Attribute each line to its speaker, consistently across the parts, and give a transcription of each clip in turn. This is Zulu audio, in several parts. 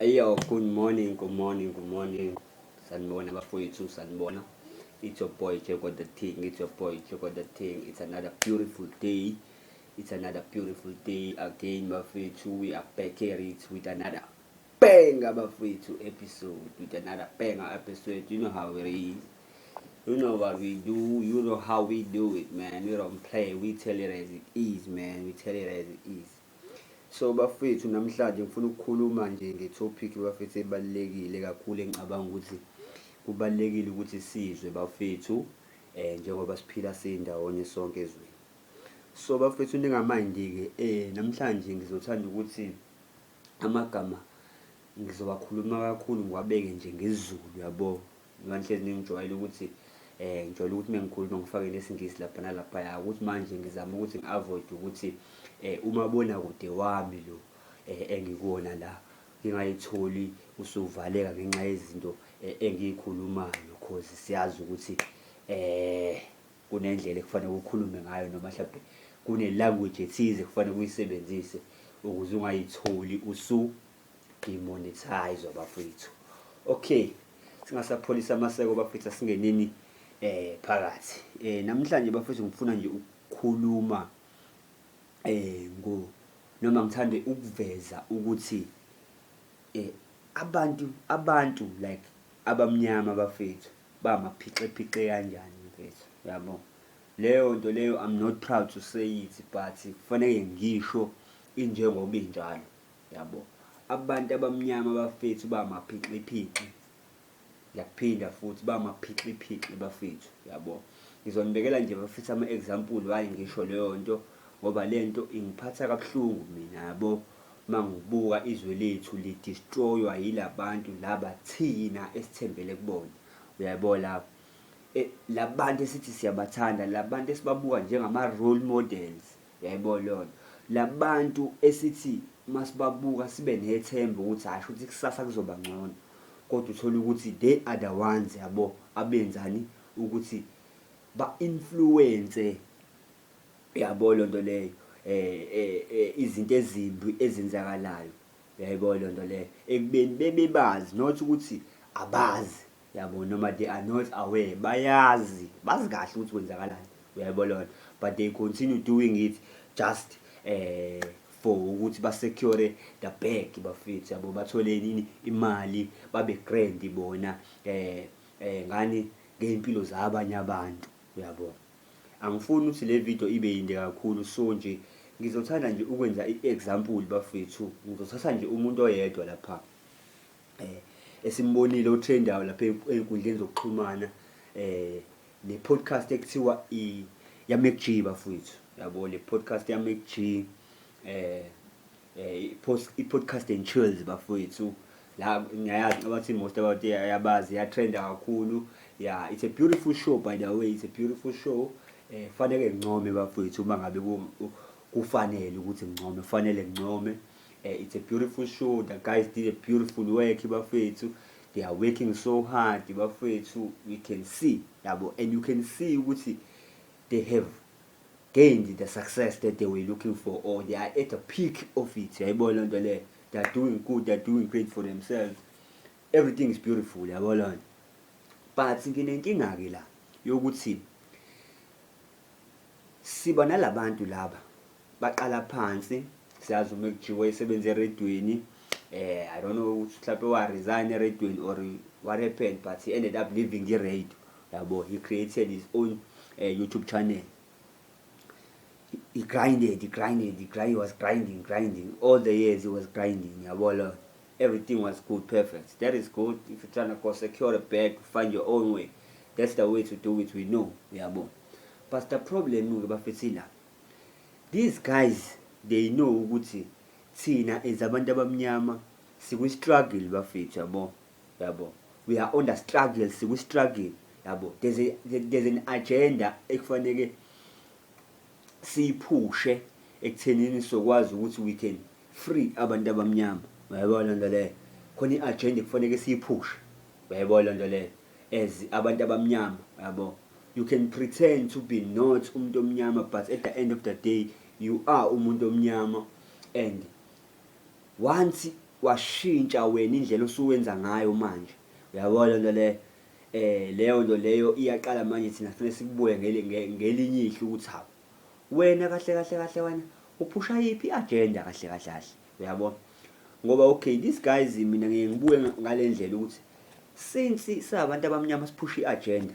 Speaker 1: Yo, good morning, good morning, good morning. Sanibona bafowethu, sanibona. It's your boy Jacob the Thing. It's your boy Jacob the Thing. It's another beautiful day. It's another beautiful day again, bafowethu. We are back here it with another banger, bafowethu, episode. With another banger episode. You know how it is. You know what we do. You know how we do it, man. We don't play. We tell it as it is, man. We tell it as it is. So bafethu, namhlanje ngifuna ukukhuluma nje nge-topic, bafethu, ebalulekile kakhulu, engicabanga ukuthi kubalulekile ukuthi sizwe, bafethu, njengoba siphila sindawonye sonke ezweni. So bafethu, ningamindi-ke, namhlanje ngizothanda ukuthi amagama ngizowakhuluma kakhulu ngiwabeke nje ngesiZulu, yabo. Ngoba ngihlezi ngijwayele ukuthi ngijwayele ukuthi mengikhuluma ngifake nesiNgisi lapha nalaphaya, ukuthi manje ngizama ukuthi ngi-avoid ukuthi umabonakude wami lo engikuwona la ngingayitholi usuvaleka ngenxa yezinto engiyikhulumayo, 'cause siyazi ukuthi kunendlela ekufanele ukhulume ngayo noma mhlampe kune-language ethize ekufanele uyisebenzise ukuze ungayitholi usu-demonetize, bafethu. Okay, singasapholisa amaseko, bafethu, asingeneni phakathi. Namhlanje, bafethu, ngifuna nje ukukhuluma ngo noma ngithande ukuveza ukuthi abantu like abamnyama, bafethu, bamaphixephixe kanjani, mfethu, yabo. Leyo nto leyo, I'm not proud to say it, but kufanele ngisho injengoba injalo, yabo. Abantu abamnyama, bafethu, bamaphixiphixe. Ngiyakuphinda futhi, bamaphixiphixe, bafethu, yabo. Ngizonibekela nje, bafethu, ama-example why ngisho leyo nto, ngoba le nto ingiphatha kabuhlungu mina, yabo, mangibuka izwe lethu li-destroy-wa yilabantu laba thina esithembele kubona, uyayibona lapho. Labantu esithi siyabathanda, labantu esibabuka njengama-role models, uyayibona leyo nto, labantu esithi masibabuka sibe nethemba ukuthi hhayi, shuthi kusasa kuzoba ngcono, kodwa uthole ukuthi they are the ones, yabo, abenzani ukuthi ba-influence, yabo, loo nto leyo, izinto ezimbi ezenzakalayo, uyayibona leyo nto leyo, ekubeni bebebazi, not ukuthi abazi, yabo, noma they are not aware. Bayazi, bazi kahle ukuthi kwenzakalani, uyayibona leyo nto, but they continue doing it just for ukuthi ba-secure the bag, bafethu, yabo, bathole nini imali, babe grand bona ngani ngey'mpilo zabanye abantu, uyabo. Angifuni ukuthi le video ibe yinde kakhulu, so nje ngizothanda nje ukwenza i-example, bafethu. Ngizothatha nje umuntu oyedwa lapha esimbonile o-trend-ayo lapha ey'nkundleni zokuxhumana, le podcast ekuthiwa i ya-MacG, bafethu, yabo, le podcast ya-MacG, i-Podcast and Chills, bafethu. La ngiyayazi abathi most about yabazi, ya-trend-a kakhulu. Yeah, it's a beautiful show, by the way, it's a beautiful show. Fanele ngincome, bafethu, uma ngabe kufanele ukuthi ngincome, fanele ngincome. It's a beautiful show. The guys did a beautiful work, bafethu. They are working so hard, bafethu. We can see, yabo, and you can see ukuthi they have gained the success that they were looking for, or they are at the peak of it, yayibona lento leyo. They are doing good, they are doing great for themselves. Everything is beautiful, yabo lona. But nginenkinga ke la yokuthi siba nalabantu laba baqala phansi. Siyazi uMacG wayesebenza eredweni. I don't know ukuthi mhlawumbe wa resign eredweni or what happened, but he ended up leaving i-radio, yabo. He created his own YouTube channel. He grinded, he grinded, he grind, he was grinding, grinding all the years. He was grinding, yabo lo. Everything was good, perfect. That is good. If you're trying to go secure a bag, find your own way, that's the way to do it, we know, yabo. But the problem ke, bafethu, la these guys, they know ukuthi thina as abantu abamnyama sikwi-struggle, bafethu, yabo. We are on the struggle, sikwi-struggle, yabo. There's an agenda ekufanele siyiphushe ekuthenini sokwazi ukuthi we can free abantu abamnyama, uyayibona lento leyo. Khona i-agenda ekufanele siyiphushe, uyayibona lento leyo, as abantu abamnyama, yabo. You can pretend to be not umuntu omnyama, but at the end of the day you are umuntu omnyama, and once Washintsha wena indlela osuwenza ngayo manje, uyabona lento leyo. Leyo nto leyo iyaqala manje, thina kufanele sikubuke ngelinye ihlo ukuthi hawu, wena kahle kahle kahle wena uphusha yiphi i-agenda kahle kahle kahle, uyabo? Ngoba okay, these guys, mina ngiye ngibuke ngale ndlela ukuthi since sabantu abamnyama siphusha i-agenda,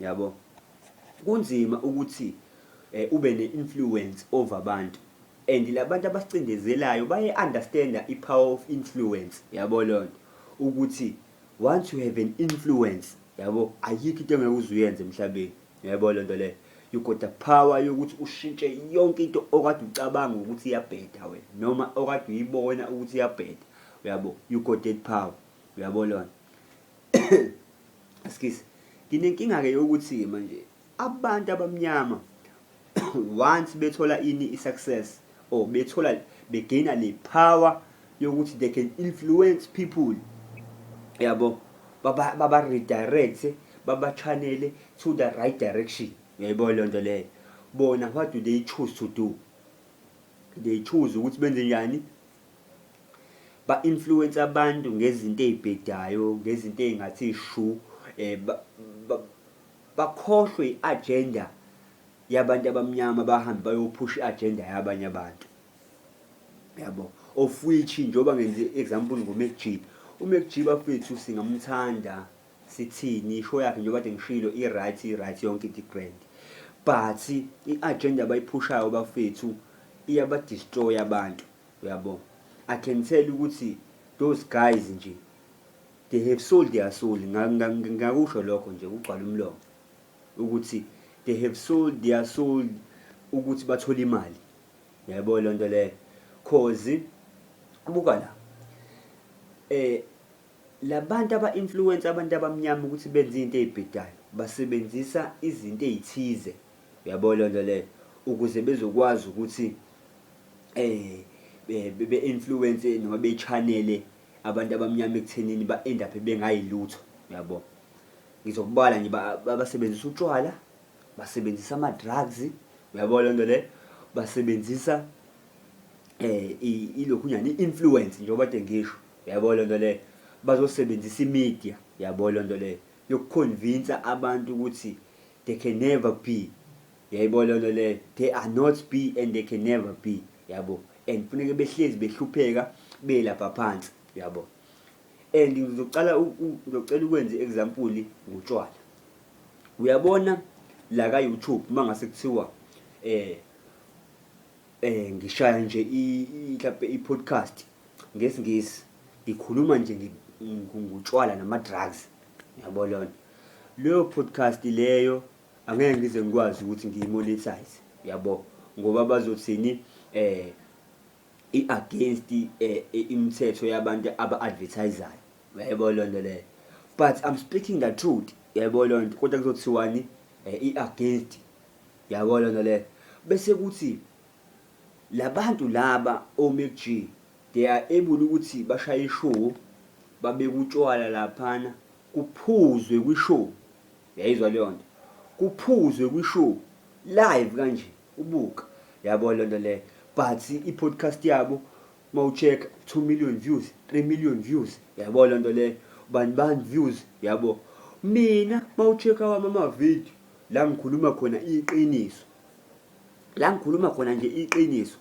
Speaker 1: yabo, kunzima ukuthi ube ne-influence over abantu, and labantu abasicindezelayo baye-understanda i-power of influence, yabo leyo nto, ukuthi once you have an influence, yabo, ayikho into engeke uze uyenze emhlabeni, yabo leyo nto leyo. You got the power yokuthi ushintshe yonke into okade ucabanga ukuthi iyabheda wena, noma okade uyibona ukuthi iyabheda, uyabo. You got that power, uyabo lona. Excuse, nginenkinga-ke yokuthi manje abantu abamnyama once bethola ini, i-success, or bethola, begaina le power yokuthi they can influence people, yabo, baba redirect, baba channel to the right direction, uyayibona leyo nto leyo. Bona, what do they choose to do? They choose ukuthi benze njani? Ba-influence abantu ngezinto ey'bhedayo, ngezinto ey'ngathi shu, bakhohlwe i-agenda yabantu abamnyama, bahambe bayophusha i-agenda yabanye abantu, yabo. Of which njengoba ngenze example ngo-Mac G, uMac G bafethu, singamthanda sithini, ishow yakhe njengoba kade ngishilo i-right, i-right yonke into i-grand, but i-agenda abayiphushayo bafethu iyaba-destroy abantu, uyabo. I can tell ukuthi those guys nje, they have sold their soul. Ngakusho lokho nje kugcwala umlomo ukuthi they have sold their soul ukuthi bathole imali, uyayibona leyo nto leyo. Cause buka la, labantu aba-influence abantu abamnyama ukuthi benze into ey'bhedayo, basebenzisa izinto ey'thize, uyabona leyo nto leyo, ukuze bezokwazi ukuthi be-influence noma be-channel abantu abamnyama ekuthenini ba-end up bengayilutho, uyabo. Ngizokubala nje, basebenzisa utshwala, basebenzisa ama-drugs, uyabona leyo nto leyo, basebenzisa ilokhunyana i-influence njengoba kade ngisho, uyabona leyo nto leyo. Bazosebenzisa i-media, uyabona leyo nto leyo, yokuconvince abantu ukuthi they can never be, uyayibona leyo nto leyo, they are not be and they can never be, yabo, and kufuneke behlezi behlupheka belapha phansi, uyabo. And ngizocala, ngizocela ukwenza i-example ngotshwala. Uyabona la ka YouTube, mangase kuthiwa ngishaya nje mhlawumbe i-podcast ngesiNgisi, ngikhuluma nje ngotshwala nama-drugs, uyabo lona, leyo podcast leyo angeke ngize ngikwazi ukuthi ngiyimonetize, yabo, ngoba bazothini? I-against imithetho yabantu aba-advertisayo, uyayibona leyo nto leyo. But I'm speaking the truth, uyayibona leyo nto, kodwa kuzothiwani? I-against, yabo leyo nto leyo. Bese kuthi labantu laba o-Mac G, they are able ukuthi bashaye ishow, babeke utshwala laphana, kuphuzwe kwishow, uyayizwa leyo nto, kuphuzwe kwishow live kanje ubuka, yabo leyo nto leyo. But i-podcast yabo mawucheck, 2 million views, 3 million views, yabo leyo nto leyo, bani bani views, yabo. Mina mawucheck wami ama-video la ngikhuluma khona iqiniso, la ngikhuluma khona nje iqiniso,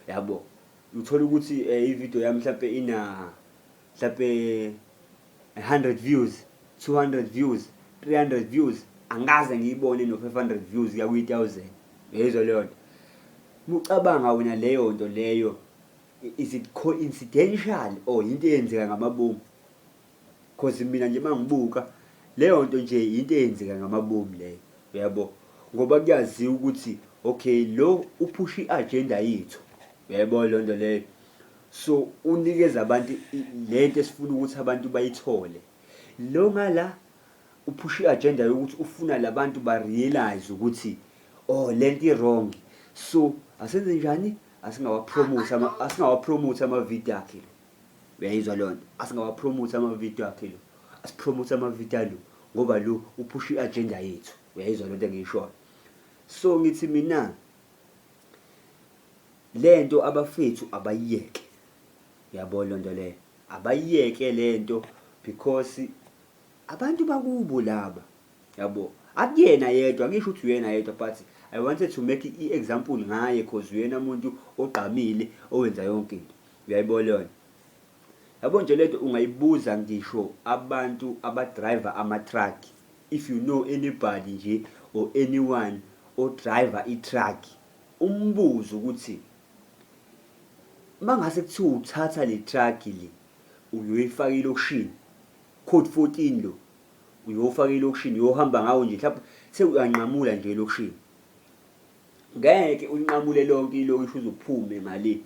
Speaker 1: yabo, uthola ukuthi i-video yami mhlambe ina mhlambe 100 views, 200 views, 300 views, angaze ngiyibone no 500 views kuya kwi-1000, uyayizwa leyo nto. Mucabanga wena leyo nto leyo, is it coincidental or into eyenzeka ngamabomu? Cause mina nje mangibuka leyo nto nje, into eyenzeka ngamabomu leyo, uyabo, ngoba kuyaziwa ukuthi okay, lo uphusha i-agenda yethu, uyayibona leyo nto leyo. So unikeza abantu lento esifuna ukuthi abantu bayithole. Lo ngala uphusha i-agenda yokuthi ufuna labantu ba-realize ukuthi oh, lento i-wrong, so asenze njani? Asingawapromote ama-video akhe lo, uyayizwa leyo nto, asingawapromote ama-video akhe lo, asipromote ama-video alo ngoba lo uphusha i-agenda yethu, uyayizwa lento engiyishoyo. So ngithi mina lento abafethu abayiyeke, uyabona lento leyo. Abayiyeke lento because abantu bakubo laba, yabo. Akuyena yedwa, angisho ukuthi uyena yedwa, but I wanted to make i-example ngaye cause uyena umuntu ogqamile owenza yonke into. Uyayibona yona? Yabo nje lento ungayibuza ngisho abantu aba-drive-a ama-truck. If you know anybody nje or anyone o-drive-a i-truck, umbuze ukuthi mangase kuthiwa uthatha le truck le uyoyifaka elokishini, code 14 lo, uyofaka elokishini, uyohamba ngawo nje mhlawumbe sewuyanqamula nje elokishini. Ngeke ulinqamule lonke ilokishi uze uphume ngale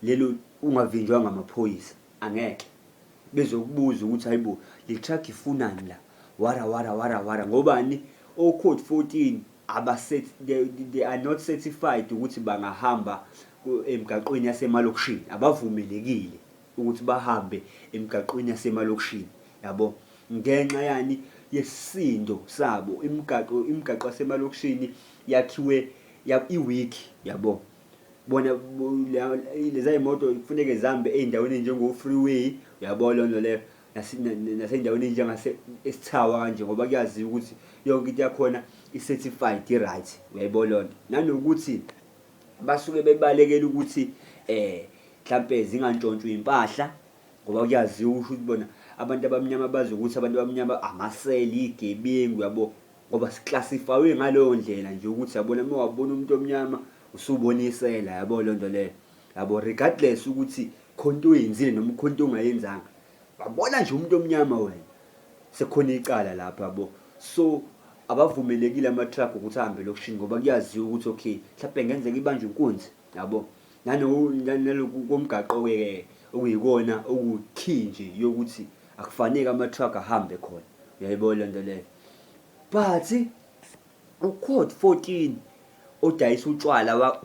Speaker 1: lelo ungavinjwanga amaphoyisa, angeke. Bezokubuza ukuthi hayibo le truck ifunani la, wara wara wara wara, ngobani? O-code 14 they are not certified ukuthi bangahamba emgaqweni yasemalokishini, abavumelekile ukuthi bahambe emgaqweni yasemalokishini, yabo, ngenxa yani yesisindo sabo. Imigaqo yasemalokishini yakhiwe i-weak, yabo. Bona leza imoto kufuneke zihambe ey'ndaweni ey'njengo-freeway, uyabo leyo nto leyo, nasey'ndaweni ey'njengase esithawa kanje, ngoba kuyaziwa ukuthi yonke into yakhona i-certified, i-right, uyayibona leyo nto. Nanokuthi basuke bebalekela ukuthi mhlampe zingantshontshwa iy'mpahla, ngoba kuyaziwa usho ukuthi bona abantu abamnyama bazi ukuthi abantu abamnyama amasela, iy'gebengu, yabo, ngoba si-classify-we ngaleyo ndlela nje ukuthi yabona uma wabona umuntu omnyama usubona isela, yabo leyo nto leyo, yabo, regardless ukuthi khona into oyenzile noma khona into ongayenzanga, wabona nje umuntu omnyama wena sekukhona icala lapha, yabo. So abavumelekile ama-truck ukuthi ahambe elokishini ngoba kuyaziwa ukuthi okay mhlawumbe ngenzeka ibanjwe inkunzi, yabo. Naloku komgaqo-ke okuyikona oku-key nje yokuthi akufanele ama-truck ahambe khona, uyayibona le nto leyo. But u-code 14 odayisa utshwala.